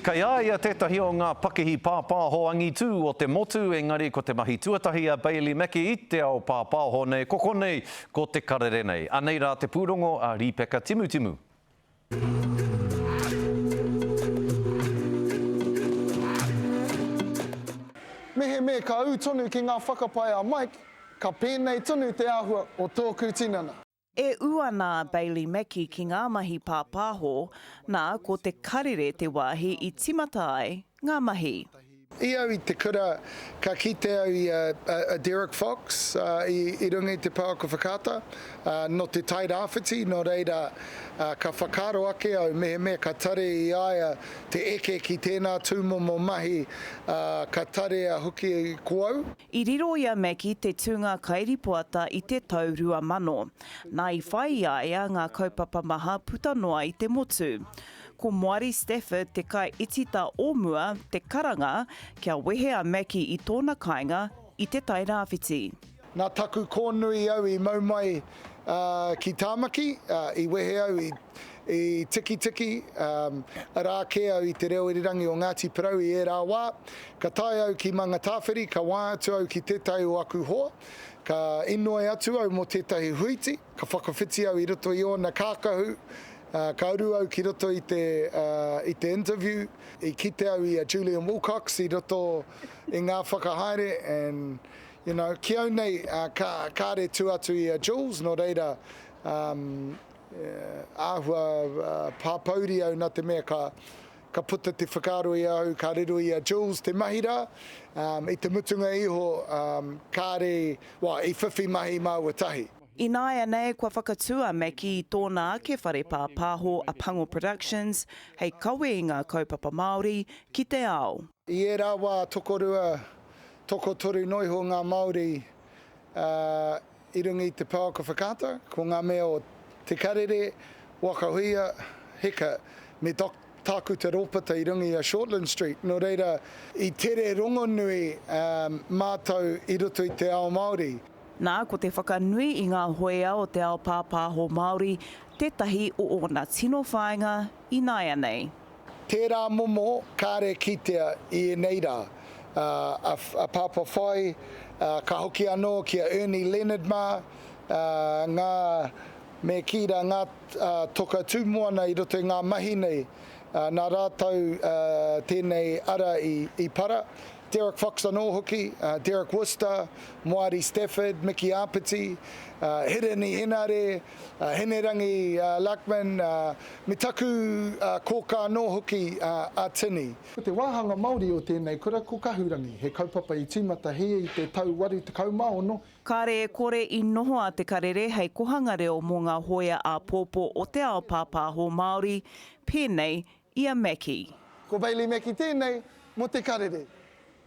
Kei a ia tētahi o ngā pakihi pāpāho angitū o te motu, engari ko te mahi tuatahi a Bailey Mackey i te ao pāpāho nei, ko konei, ko te karere nei. Anei rā te pūrongo a Rīpeka Timutimu. Mehemea ka ū tonu ki ngā whakapae a Mike, ka pēnei tonu te āhua o tōku tinana. E ū ana a Bailey Mackey ki ngā mahi pāpāho, nā, ko Te Karere te wāhi i tīmata ai ngā mahi. I au i te kura, ka kite au i a Derek Fox i runga i te pouaka whakaata, nō Te Tai Rāwhiti, nō reira, ka whakaaro ake au mehemea ka tare i a ia te eke ki tēnā tūmomo mahi, ka tarea hoki ko au. I riro i a Mackie te tūnga kairipoata i te tau 2000. Nā i whai i a ia ngā kaupapa maha puta noa i te motu. Ko Moari Stafford te kaietita o mua te karanga kia wehe a Mackie i tōna kāinga i Te Tai Rāwhiti. Nā taku kōnui au i mau mai ki Tāmaki, i wehe au i I Tikitiki, arā kē au i te reo irirangi o Ngāti Porou i ērā wā. Ka tae au ki Mangatāwhiri, ka waea atu au ki tētahi o aku hoa, ka inoi atu au mō tētahi huiti, ka whakawhiti au i roto i ōna kākahu, ka uru au ki roto i te, i te interview. I kite au i a Julian Wilcox i roto i ngā whakahaere and, you know, ki au nei, ka, kāre tū atu i a Jules, nō reira, Āhua pāpouri au nā te mea ka ka puta te whakaaro i ahau ka riro i a Jules te mahi rā. I te mutunga iho kāre, well, i whiwhi mahi māua tahi. Ināianei kua whakatū a Mackie i tōna ake whare pāpāho a Pango Productions hei kawe i ngā kaupapa Māori ki te ao. I ērā wā tokorua, tokotoru noa iho ngā Māori I runga i te pouaka whakaata, ko ngā mea o Te Karere, Waka Huia, Heka, me Doc Tākuta Rōpata i runga i a Shortland Street. Nō reira, i tere rongonui mātou i roto i te ao Māori. Nā, ko te whakanui i ngā hoea o te ao pāpāho Māori tētahi o ōna tino whāinga ināianei. Tērā momo kāre kitea i ēnei rā. A Pāpā Whai, ka hoki anō ki a Ernie Leonard mā, ngā, me kī rā, ngā toka tū moana i roto i ngā mahi nei, nā rātou tēnei ara i para. Derek Fox anō hoki, Derek Worcester, Moari Stafford, Mickey Āpiti, Hirini Henare, Hinerangi Luckman, me taku kōkā anō hoki a Tini. Ko te wāhanga Māori o tēnei kura ko Kahurangi, he kaupapa i tīmatahia i te tau 86. Kāre e kore i noho a Te Karere hei kohanga reo mō ngā hōia āpōpō o te ao pāpāho Māori, pēnei i a Mackie. Ko Bailey Mackie tēnei mō Te Karere.